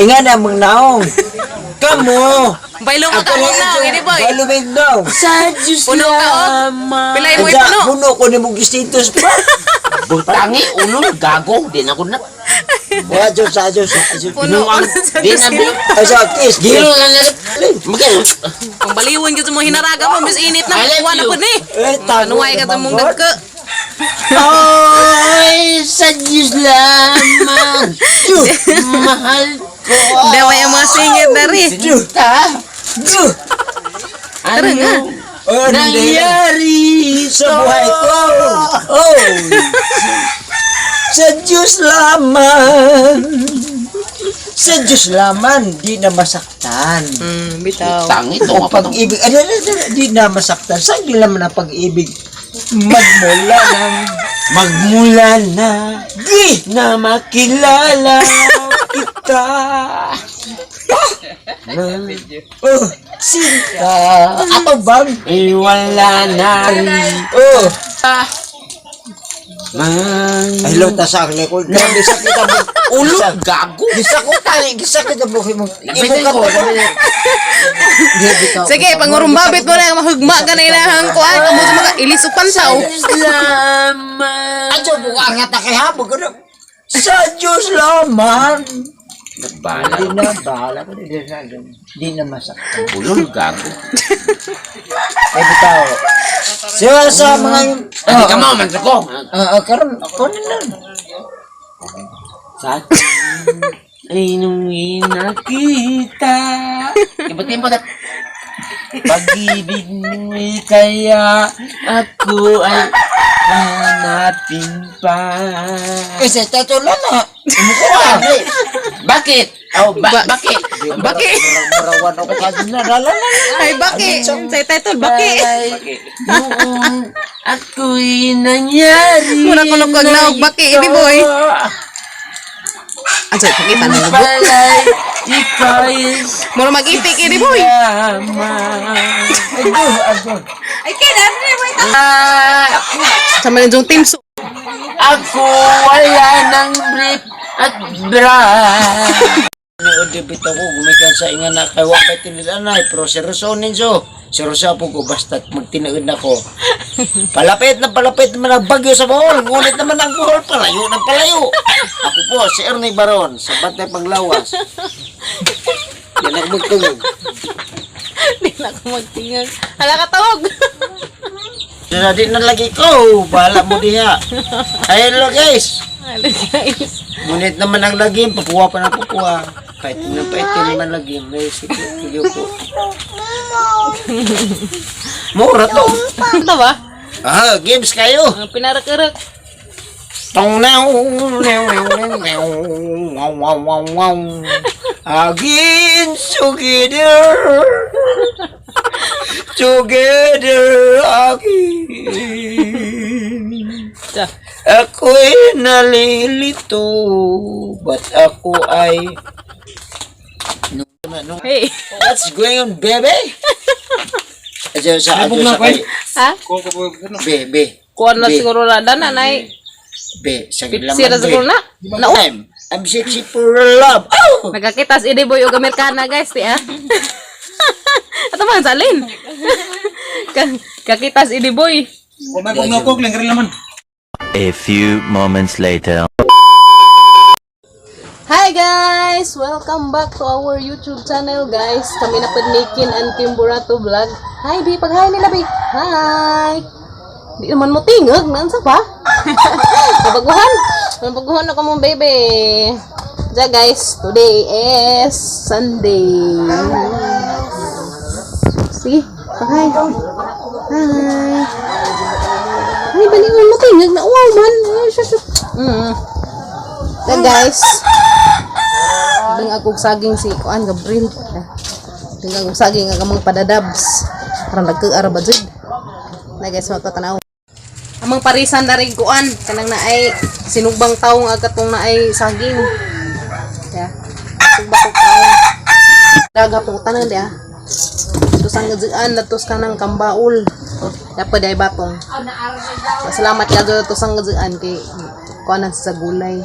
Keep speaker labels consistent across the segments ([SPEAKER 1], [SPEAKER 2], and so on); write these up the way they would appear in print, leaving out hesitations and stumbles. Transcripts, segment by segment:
[SPEAKER 1] Inga na mong naong. Kamo.
[SPEAKER 2] Bailo mo ka mong naong, ini boy.
[SPEAKER 1] Bailo mo yung naong.
[SPEAKER 3] Sa Diyos
[SPEAKER 2] Puno ka, oh.
[SPEAKER 3] lamang.
[SPEAKER 2] Pilay mo
[SPEAKER 1] Adya,
[SPEAKER 2] ipuno.
[SPEAKER 1] puno ko ni mong status pa.
[SPEAKER 3] Butangi, ulo, gago. Di na ko na.
[SPEAKER 1] Wala Diyos, sa Diyos, sa Diyos.
[SPEAKER 2] Puno ko na sa
[SPEAKER 3] Di na,
[SPEAKER 2] Diyos.
[SPEAKER 1] Ay, sa kiss.
[SPEAKER 3] Gilo na na. Magkano?
[SPEAKER 2] Kung baliwon gyud sa mga hinaraga mo, mas init na
[SPEAKER 3] I love
[SPEAKER 2] kuha na
[SPEAKER 3] you.
[SPEAKER 2] pud ni.
[SPEAKER 1] Eh, tago
[SPEAKER 2] Anuay ka sa
[SPEAKER 1] naman,
[SPEAKER 2] mong
[SPEAKER 1] God.
[SPEAKER 2] dagko.
[SPEAKER 3] Ay, sa Diyos lamang. Mahal ko.
[SPEAKER 2] Daway ang mga singit na rin.
[SPEAKER 3] Sinta.
[SPEAKER 1] Diyos.
[SPEAKER 2] Tara nga.
[SPEAKER 1] Oh,
[SPEAKER 3] Nangyari
[SPEAKER 1] sa buhay ko. Oh. Sa Diyos lamang. Sa Diyos lamang, di na masaktan.
[SPEAKER 2] Bitaw.
[SPEAKER 3] Tangi to.
[SPEAKER 1] O pag-ibig, ano, ano, ano, di na masaktan. Saan di naman ang pag-ibig? Magmula ng,
[SPEAKER 3] Magmula na
[SPEAKER 1] di
[SPEAKER 3] na makilala kita.
[SPEAKER 1] Oh, sinta. Ato bang?
[SPEAKER 3] Ay, wala na.
[SPEAKER 1] Oh.
[SPEAKER 3] Man.
[SPEAKER 1] Ay, lo, ta sa akin ko. Grabe, sakit ang
[SPEAKER 3] Ulo, gago.
[SPEAKER 1] Gisa ko tayo, gisa kita buhi mo.
[SPEAKER 3] Lapitin ko.
[SPEAKER 2] Sige, pangurumbabit mo na mahugma ka na ilahang kuan. Kamo sa mga ilisupan sa oh.
[SPEAKER 3] Lamang.
[SPEAKER 1] Ato, buka ang nga kay habog. Ano? Sa Diyos lamang.
[SPEAKER 3] Bahala.
[SPEAKER 1] Di na, bahala ko. Di na, di na masaktan.
[SPEAKER 3] Ulo, gago.
[SPEAKER 1] Ay, bitaw. Siya sa mga yung...
[SPEAKER 3] Hindi ka mo, man ko.
[SPEAKER 1] Ah, karon, kunin na.
[SPEAKER 3] Sa akin ay nung nakita. Iba't mo na. Pag-ibig mo'y kaya ako ay hanapin pa.
[SPEAKER 1] Kasi tato lang na.
[SPEAKER 3] Bakit? Oh, bakit?
[SPEAKER 2] Baki.
[SPEAKER 1] Murawan ako ka din na. Lala, lala.
[SPEAKER 2] Ay, baki. Sa title, baki.
[SPEAKER 3] Ay, noon ako'y nangyari
[SPEAKER 2] Mura ko nung kag naog, baki,
[SPEAKER 3] na
[SPEAKER 2] ini, boy.
[SPEAKER 3] ito.
[SPEAKER 2] Aso, pakita na mo.
[SPEAKER 3] Pala'y ika'y
[SPEAKER 2] Mura mag-itik, ini boy.
[SPEAKER 3] lamang.
[SPEAKER 2] Ay, kaya na.
[SPEAKER 3] Ah,
[SPEAKER 2] Sa man yung team so.
[SPEAKER 3] ako wala ng brief at bra.
[SPEAKER 1] Niudibit ako, gumikan sa inga na kay wakay tinud anay, pero seryoso ninyo. Seryoso po ko, basta't magtinuod na ko. Palapit na palapit naman ang bagyo sa Bohol, ngunit naman ang Bohol, palayo na palayo. Ako po, si Ernie Baron, sa Bantay Panglawas. Yan ang magtungog.
[SPEAKER 2] Hindi na ako magtingag. Hala ka tawag.
[SPEAKER 1] Di na lagi ko, bahala mo diha. Ay, hello guys.
[SPEAKER 2] Hello guys.
[SPEAKER 1] Ngunit naman ang lagim, papuwa pa ng papuwa. Paitin na paitin naman lagim. May sige, sige po. Mura to.
[SPEAKER 2] Ito ba?
[SPEAKER 1] Ah, games kayo.
[SPEAKER 2] Mga pinarak-arak.
[SPEAKER 1] Tong now, now, now, now, wow, wow, wow, wow. Again together. Together again.
[SPEAKER 2] Ito.
[SPEAKER 1] Ako'y nalilito, ba't ako ay... No, no.
[SPEAKER 2] Hey.
[SPEAKER 1] What's going on, baby? Adyo sa, adyo sa kay...
[SPEAKER 2] Ha?
[SPEAKER 1] Be, be.
[SPEAKER 2] Kuan na
[SPEAKER 1] Be.
[SPEAKER 2] siguro na dana nay.
[SPEAKER 1] Be, sa laman,
[SPEAKER 2] Pipsi ra
[SPEAKER 1] be.
[SPEAKER 2] siguro na. Na
[SPEAKER 1] I'm sexy for love. Oh!
[SPEAKER 2] Nagkakita si Ide Boy og Amerikana guys, ti ah. Ato man salin. Kakita si Ide Boy.
[SPEAKER 4] A few moments later.
[SPEAKER 2] Hi guys! Welcome back to our YouTube channel guys. Kami na pud Nikin and Kim Burato Vlog. Hi Bi, pag-hi nila Bi. Hi! Di naman mo tingog, nansa pa? Nabaguhan. Nabaguhan ako mong baby. Ja guys, today is Sunday. Sige, pag-hi. Hi. Ay, bali mo tingog na. Wow man. Ay, shush, shush. Ja guys, dang akong saging si Kuan Gabriel. Dang akong saging ang amang padadabs. Parang nagkaara ba jud. Na guys, matatanaw. Amang parisan na rin kuan kanang naay sinugbang taong agatong naay saging. Ya. Sugba ko taong. Daga pong tanan dia. Tos ang gadzian na tos kanang kambaul. Dapat ay batong. Salamat ka tos ang gadzian kay kuanan sa gulay.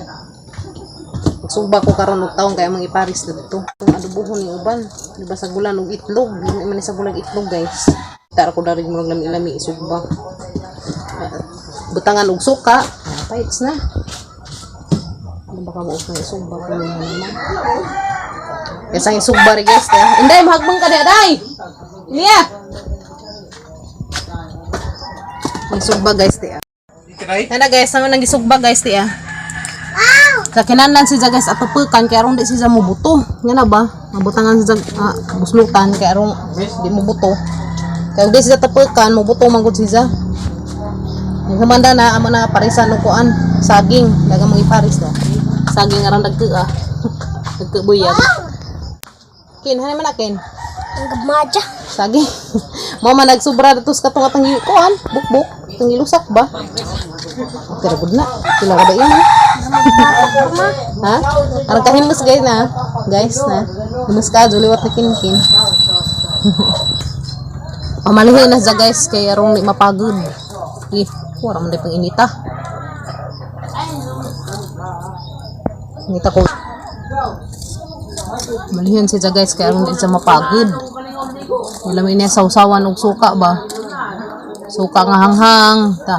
[SPEAKER 2] Magsugba ko karon og taon kay among iparis didto. Itong adobohon ni uban, di ba sa gulan og itlog, lami man ni sa gulan itlog, guys. Tara ko dari mo lami-lami isugba. Butangan og suka, ah, paits na. Ano ba ka mo og isugba ko naman. Kaysa ang isugba rin, guys. Kaya, inday, mahagbang ka di, aday! Niya! Ang sugba, guys, di ah. Nana, guys, naman ang gisugba, guys, di ah. Sa kinahanglan si guys atupukan kay aron di siya mobuto. Nga na ba? Mabutangan si ah, buslutan kay aron di mobuto. Kay di siya tapukan, mobuto man gud siya. Ang humanda na amo na parisan og kuan, saging, daga mga iparis do. Saging aron dagko ah. Dagko buyag. Kin, hanay man na kin.
[SPEAKER 5] Ang gamadya.
[SPEAKER 2] Saging. Mao man nagsubra datos katong atang kuan, bukbuk, itong ilusak ba? Pero gud na. Pila ka ba yun? Ha? Arang kahimus guys na. Guys na. Himus ka, juliwat na kinkin. Pamalihin na siya, guys, kay arong di mapagod. Eh, wala man di pang inita. Inita ko. Malihin siya, guys, kay arong di siya mapagod. Wala may niya sausawan og suka ba? Suka nga hanghang. Ta,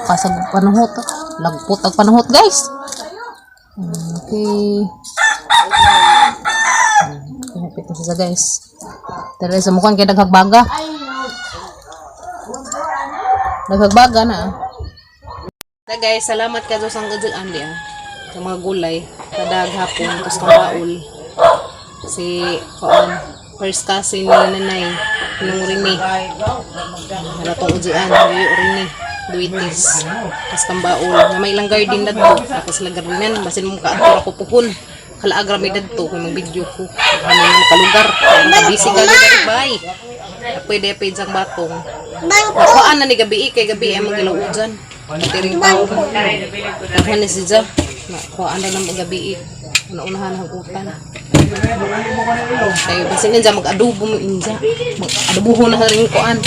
[SPEAKER 2] pasag panuhot. Lagpot ang panuhot, guys. Okay. Hapit na siya, guys. Tara sa mukhang kay daghagbaga. Daghagbaga na. Ah. Ta guys, salamat ka sa ang gadyang ah. Sa mga gulay. Kadag hapon, tapos kambaol. Si kuan, first cousin ni nanay, nung Rene. Ano tong ujian, Rio Rene. Duitis. Tapos kambaol. Na may ilang garden na to. Tapos sila gardenan. Basin mong kaadto ako puhon. Kalaag rami dadto. Kay mag video ko. Ano yung kalugar. Busy ka lugar. Bye. Pwede pwede sang batong. Nakuhaan na ni gabi eh, kay gabi ay magilaw dyan. Tiring tao. Daghan ni siya. Nakuhaan na ng gabi eh. Una-unahan ang utan. Kay basin ninja mag-adobo mo inja. Mag-adobo na rin kuan.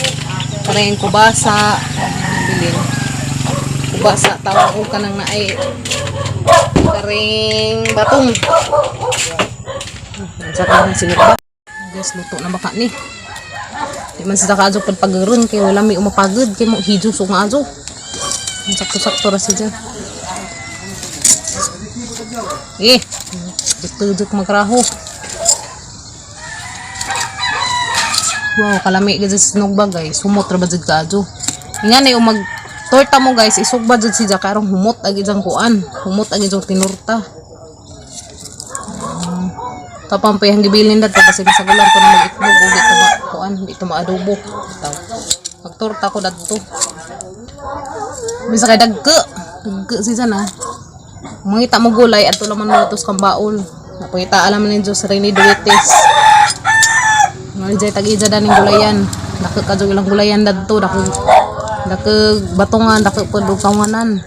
[SPEAKER 2] Parang kubasa. Bilin. Kubasa tawag ko kanang naay. Karing batong. Saka ang sinugba. Guys, luto na baka ni. Di man sila kaadyo pagpagaron kay wala may umapagod kay mo hijo so nga adyo. Ang sakto-sakto ra siya. Eh, dito dito magraho. Wow, kalami gid sa sinugba, guys. Humot ra ba jud kaadyo. Nga na yung mag torta mo, guys, isugba jud siya karong humot ag ijang kuan. Humot ag ijang tinurta. Tapang pa yung gibilin dadto kasi masagulan ko na mag-itlog o dito ma kuan, dito maadobo. Taw. Pagtorta ko dadto. Bisa kay dagko. Dagko siya na. Mangita mo gulay adto laman mo tos kambaol. Napangita alam ni Diyos Rene Duetes. Mga jay tag-ija daning gulayan. Dako ka jud ilang gulayan dadto, dako dako batungan, dako pud og kawanan.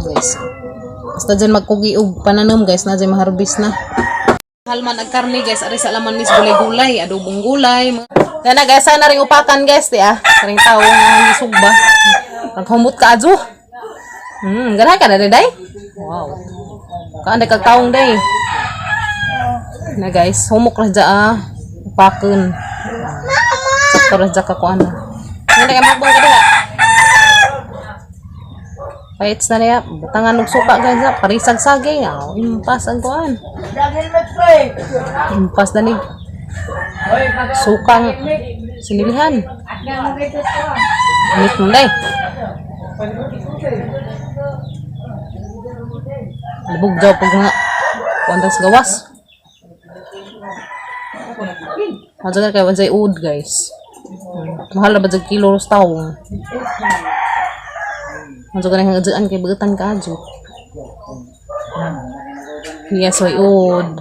[SPEAKER 2] Guys. Basta dyan magkugi og pananom, guys, na dyan maharbis na. Halman ag karne, guys, ari sa laman mis gulay-gulay, adobong gulay. Dana guys, sana ring upakan, guys, di ah. Karing tawo nga gisugba. Naghumot ka adyo. Ganahan ka na day? Wow. Kaan day kag taong day. Na guys, humok ra dya ah. Upakan. Sakto ra dya ka kuan. Nga na magbang ka diha. Paits na niya. Butangan og suka, guys. Ah. Parisag saging. Ah, impas ang kuan. Impas na ni. Sukang sinilihan. Init mo day. Libog daw pag nga. Kuan tas gawas. Majagal kay wansay ud, guys. Mahal na ba dyan kilo ros taong? Majagal na hanggang kay bagatan ka adyo. Yes, way ud.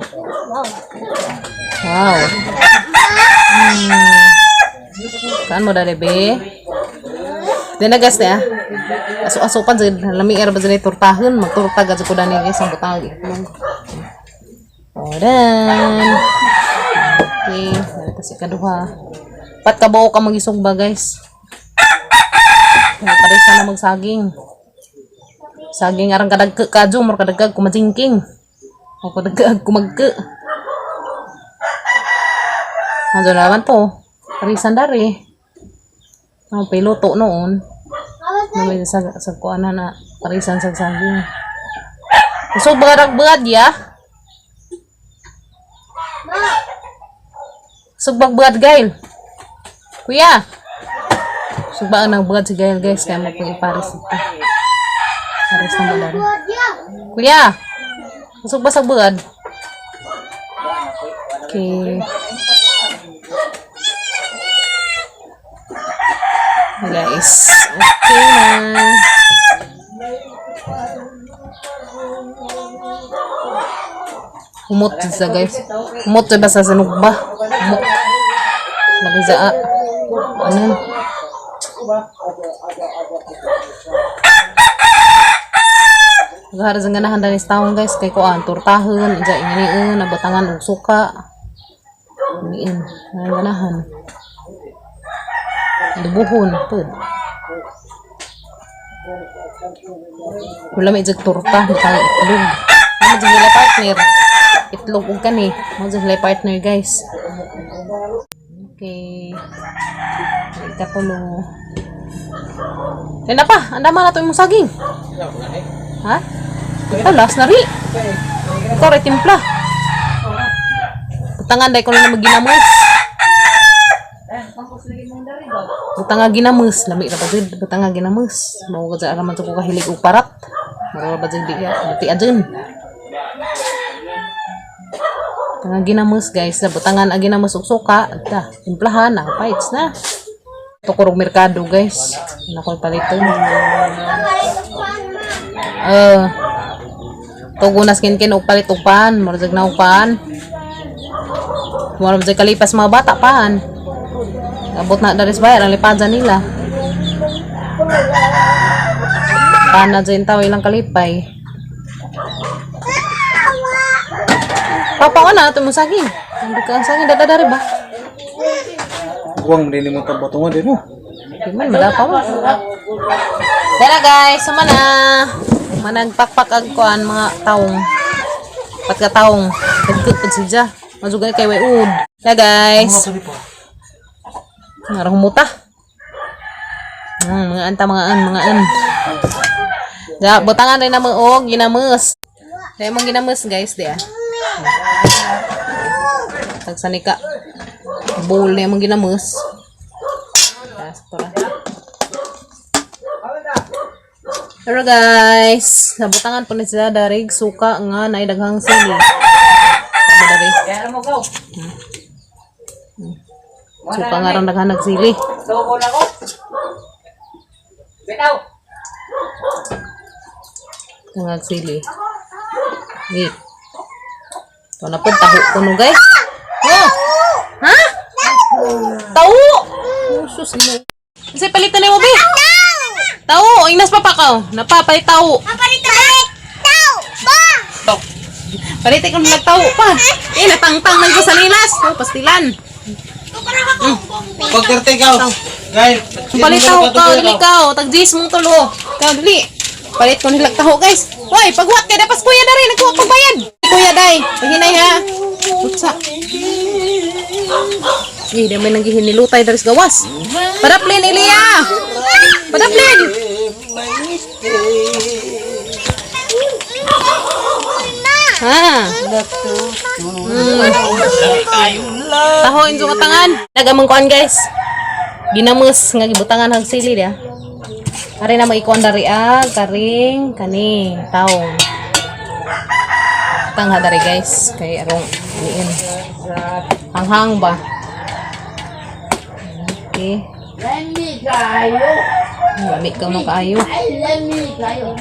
[SPEAKER 2] Wow. Kaan mo dali, be? Di na guys niya. Aso-aso pa dyan. Lami era ba dyan ay tortahon? Magtorta gadyo ko dani guys ang butang. Oh, dan. Okay, narito si kaduha. Pat kabuo ka magisog ba, guys? Kaya pare sana magsaging. Saging arang kadagka kadyo, mura kadagkag kumajingking. O kadagkag kumagka. Ano naman to? Parisan dari. Ang piloto noon. Na may sa kuan na na parisan sa saging. So bagarag bagad ya. Sugbag bagad gail. Kuya. Sugbaan ng bagad si Gail, guys, kaya mo pong ipares ito. Pares na malari. Kuya. Sugba sa bagad. Okay. Guys, okay na. Humot sa guys. Humot sa basta sa nugba. Humot. Nagizaa. Ano? Naghara sa ganahan dani sa taong, guys, kay kuan turtahon, dya inganiun, nabutangan og suka. Iniin, ang ganahan. Dubuhon, pud. Wala may jag torta, butang itlog. Ano jud nila partner? Itlog ug kani. Mo jud nila partner, guys. Okay. Ikatulo. Kaya na pa, andama na to imong saging. Ha? Oh, last na ri. Ikaw rin timpla. Butangan dahil ko na maginamos. Butanga ginamos, lami ra ba jud? Butanga ginamos. Mao ka dyan raman ko kahilig og parat. Mao ba jud di di adun. Butanga ginamos, guys, na butangan ang ginamos og suka, ta timplahan na fights na. Tukurog merkado, guys. Nako paliton. Tugo na skin kin og palit og pan, murag na og pan. Murag kalipas mga bata pan. Abot na daris bayar ang lipadan nila. Pana dyan tao ilang kalipay. Papa ko na ito mo saging. Hindi ka ang saging dadadari ba?
[SPEAKER 5] Huwag mo din mo tabatungan din mo.
[SPEAKER 2] Di man madapa mo. Tara guys, sumana. Managpakpak ang kuan mga taong. Patka taong. Pagkut pag sidya. Mazugay kay way ud. Tara guys. Ngarang humuta. Mga anta, mga an, mga an. Ya, butangan rin na og ginamos. Dahil mong ginamos, guys, di ah. Tagsanika. Bowl na mong ginamos. Taas to ra. Pero guys, nabutangan po ni sila darig suka nga na daghang sili. Tama dari. Suka nga ron daghan nagsili. Daghan sili. Gi. Ito na po, taho ko no, guys. Oh! Ha? Taho! Oh, sus, ino. Kasi palitan na mo, be. Tao! Inas pa pa ka. Napapalit tao. Palit ko nagtao pa. Eh, natangtang man ko sa nilas. Oh, pastilan.
[SPEAKER 5] Pagkarte ikaw. Gail.
[SPEAKER 2] Palit taho ka, dali ka. Oh. Tag G's mong tulo. Ka, dali. Palit ko nilag taho, guys. Hoy, pagwat kay dapas kuya dari nagkuha pagbayad. Kuya day, paghinay ha. Utsa. Eh, di may nanggihinilutay dari sa gawas. Padaplin, Elia! Padaplin! Ha? Taho injo katangan. Nagamang kuan, guys. Ginamos nga gibutangan hag sili dia. Ari na maikuan dari ah, karing kani taong. Tangha dari, guys, kay arong niin. Hanghang ba? Okay.
[SPEAKER 3] Lami kayo.
[SPEAKER 2] Lami ka mo kaayo.
[SPEAKER 3] Ay, lami kayo.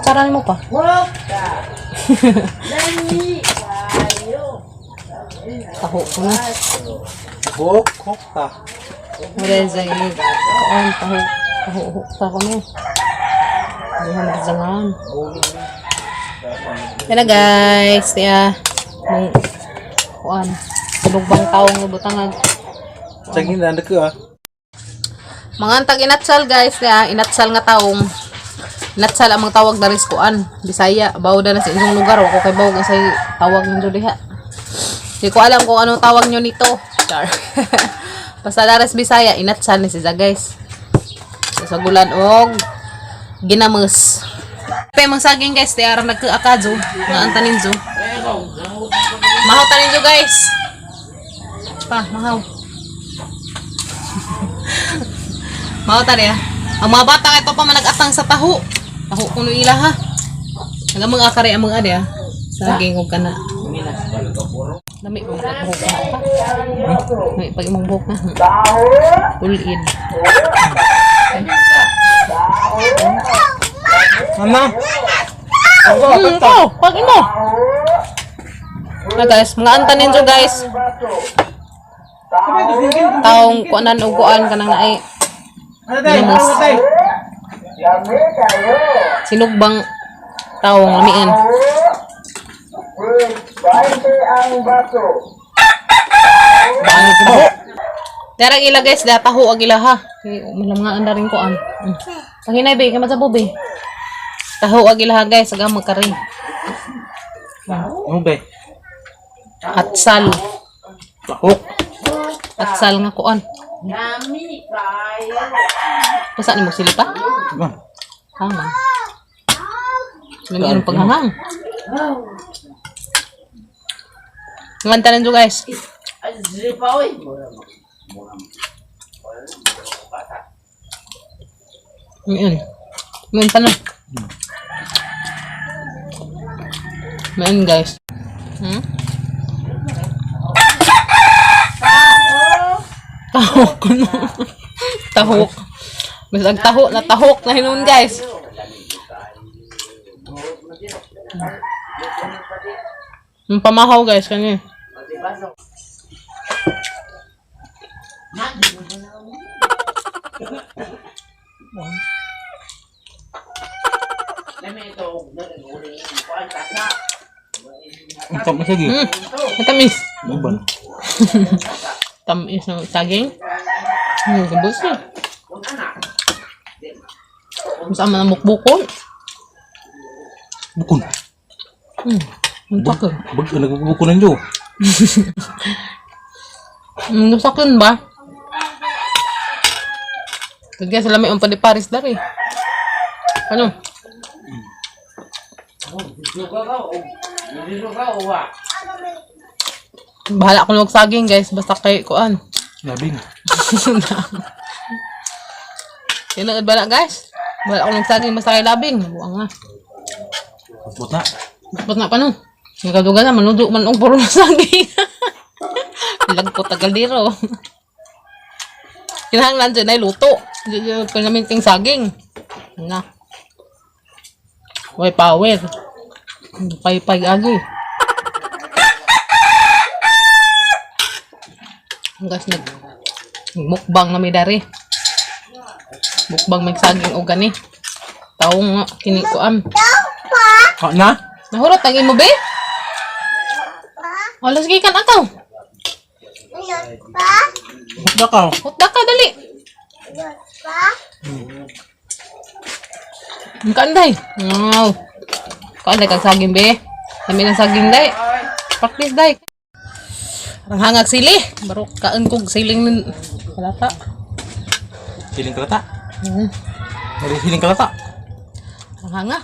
[SPEAKER 2] Charan mo pa.
[SPEAKER 3] Hoka. Lami kayo.
[SPEAKER 2] Taho ko na.
[SPEAKER 5] Hok, hok ta.
[SPEAKER 2] Wala sa iyo. Kaon, taho. Taho, hok ta ko no. Hindi na magzangan. Yan na guys. Tiya. Mong kuan. Tulog bang taong butangag.
[SPEAKER 5] Saging na ka ah.
[SPEAKER 2] Mga antag inatsal guys, ya, inatsal nga taong. Inatsal ang mga tawag na kuan. Bisaya, bawo na sa inyong lugar, wa ko kay bawo sa tawag ninyo diha. Di ko alam kung anong tawag nyo nito. Char. Basta dares Bisaya, inatsal ni siya guys. Sa gulan og ginamos. Pe mga saging guys, di aram nagkaakazo, nga ang taninzo. Mahaw taninzo guys. Pa, mahaw. Mahaw tani ah. Ang mga bata kay pa man nag-atang sa taho. Taho kuno ila ha. Naga mga akari ang mga adi ah. Saging og kana. Lami pa mga buhok na pa. Lami pag imong buhok na. Ulin.
[SPEAKER 5] Mama.
[SPEAKER 2] Oh, pag imo. Na guys, mga antan ninyo guys. Taong kuanan og kuan kanang naay
[SPEAKER 5] Ano tayo? Ano tayo?
[SPEAKER 2] sinugbang taong lamian. Darang ila guys, da taho ang ila ha. Kay malam nga anda rin ko an. Panginay be, kay matsabo be. Taho ang ila ha guys, aga magkari.
[SPEAKER 5] Ano ba?
[SPEAKER 2] Atsal.
[SPEAKER 5] Tahok.
[SPEAKER 2] Atsal nga kuan. Basta ni mo sili pa?
[SPEAKER 5] Diba?
[SPEAKER 2] Tama. Lamian ang paghangang. Nganta ninyo guys. Ngayon. Ngayon pa na. Ngayon guys. Tahok ko no. Tahok. Mas ang tahok na tahok na hinun guys. Ang pamahaw guys kani.
[SPEAKER 5] Ang tama sige.
[SPEAKER 2] Matamis.
[SPEAKER 5] Uban.
[SPEAKER 2] Tamis ng saging. Gabos na. Masama na mukbukon.
[SPEAKER 5] Bukon.
[SPEAKER 2] Ang sakit.
[SPEAKER 5] Bag nagbubukunan nyo.
[SPEAKER 2] Sakit ba? Kaya sila may umpad Paris dari. Ano? Bahala ko magsaging guys, basta kay kuan.
[SPEAKER 5] Labing.
[SPEAKER 2] Yan ang bala guys. Bahala ko magsaging basta kay labing. Buang nga.
[SPEAKER 5] Abot na.
[SPEAKER 2] Ba't na pa no? Nagkaduga na, manudo man ang puro na saging. Lagpo tagal diro. Kinahanglan dyan ay luto. Diyan namin ting saging. Na. Way power. Paypay agi. Hanggas nag mukbang na may dari. Mukbang may saging o gani. Taong nga kinikuan.
[SPEAKER 5] Ka na?
[SPEAKER 2] Nahurot ang imo be? Wala sige kan akaw.
[SPEAKER 5] Hukda ka.
[SPEAKER 2] Hutda ka dali. Ang kanday. Wow. Kanday kag saging be. Dami ng saging day. Practice day. Ang hangag sili. Barok kaon kog siling nun. Wala ta.
[SPEAKER 5] Siling kalata.
[SPEAKER 2] Hmm.
[SPEAKER 5] Mali siling kalata.
[SPEAKER 2] Ang hanga.